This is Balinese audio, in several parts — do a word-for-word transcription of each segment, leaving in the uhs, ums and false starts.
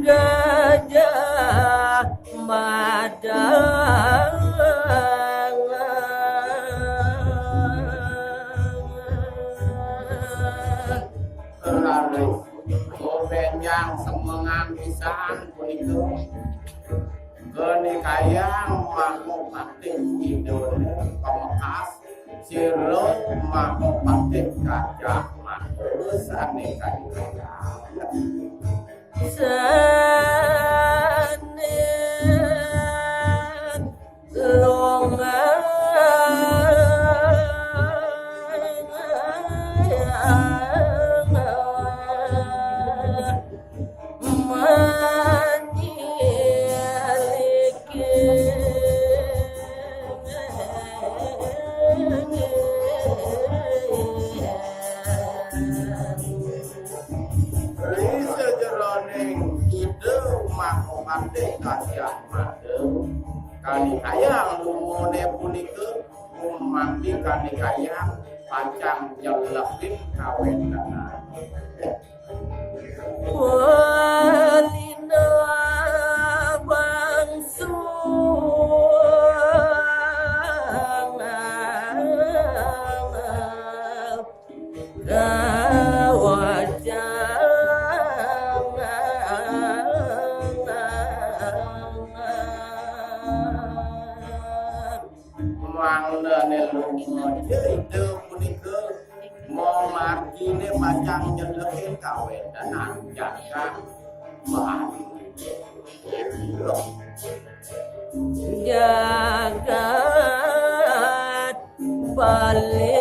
Gajah Mada. Raris, oh, benjang semengan pisan punika. Kenikayang Mahapatih Ida Pamekas, sira Mahapatih Gajah Mada sane kanikayang. Sane longang manyiliki. Ri sajeroning Ida Mahapatih Gajah Mada, kanikayang lumone punika, umambi kanikayang pacang nyelekin kawentenan. Walina bangsu kawajang. Mangdane lumaja Ida punika, mamargine pacang nyelekin kawentenan jagat Bali. Jagat Bali.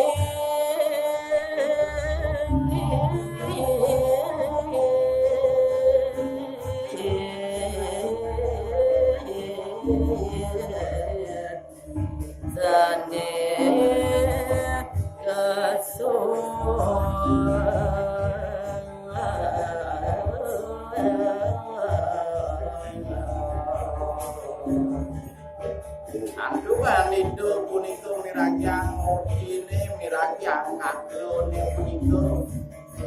Sane kasong. Santukan Ida punika miragiang murtine, miragiang katrone punika.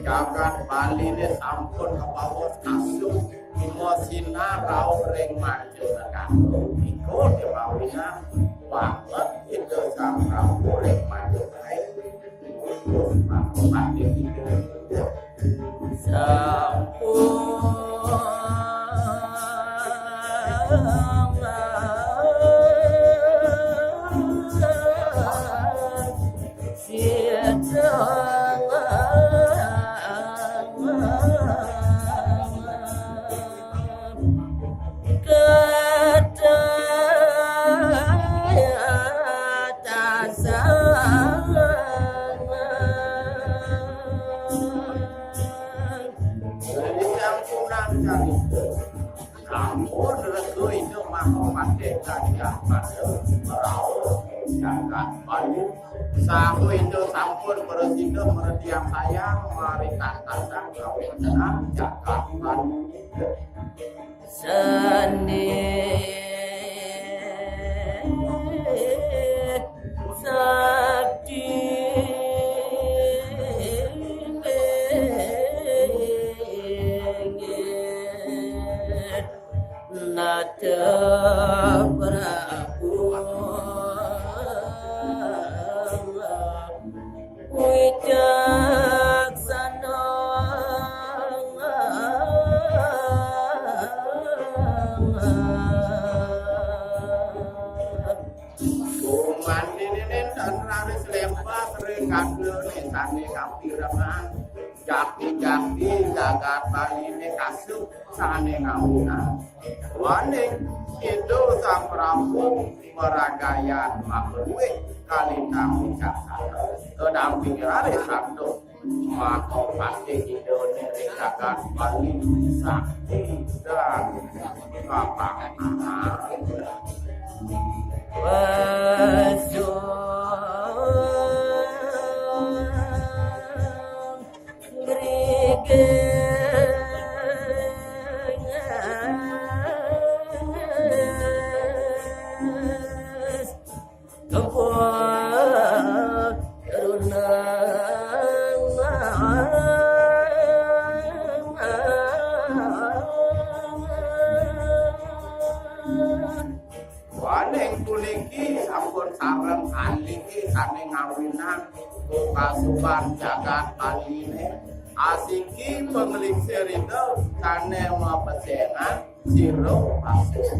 Jagat Baline sampun kabaos kasuk, masinar rauh ring manca negara. Iko dewawinan wanget Ida Sang Prabu ring manca negara. Sampun. Sampun rega Ida Mahapatih Gajah Mada ngraos jagat Bali. Saha Ida sampun prasida mretiangsayang marintantasang kawéntenan jagat Bali. Sandhi sakti Nata Prabu wicaksana. Gumantiné nénten raris lémbas ring kagelané sané kapirengan. Jakti-jakti jagat Baliné kasuk sané ngawinang. Duaning Ida Sang Prabu maragayan makruih kalintang wicaksana. Kedamping raris santukan Mahapatih Idané ring jagat Bali sakti dan kapanganahan. Pasung grigir Waning puniki sampun sareng saniki sané ngawinang kasuban jagat Baliné. Asiki panglingsir ida sané mapesengan sira pasih.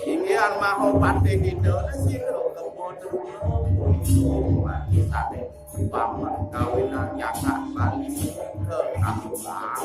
Inggih Mahapatih Ida sira keputruna punika sané paman kawinang jagat Bali kasuban.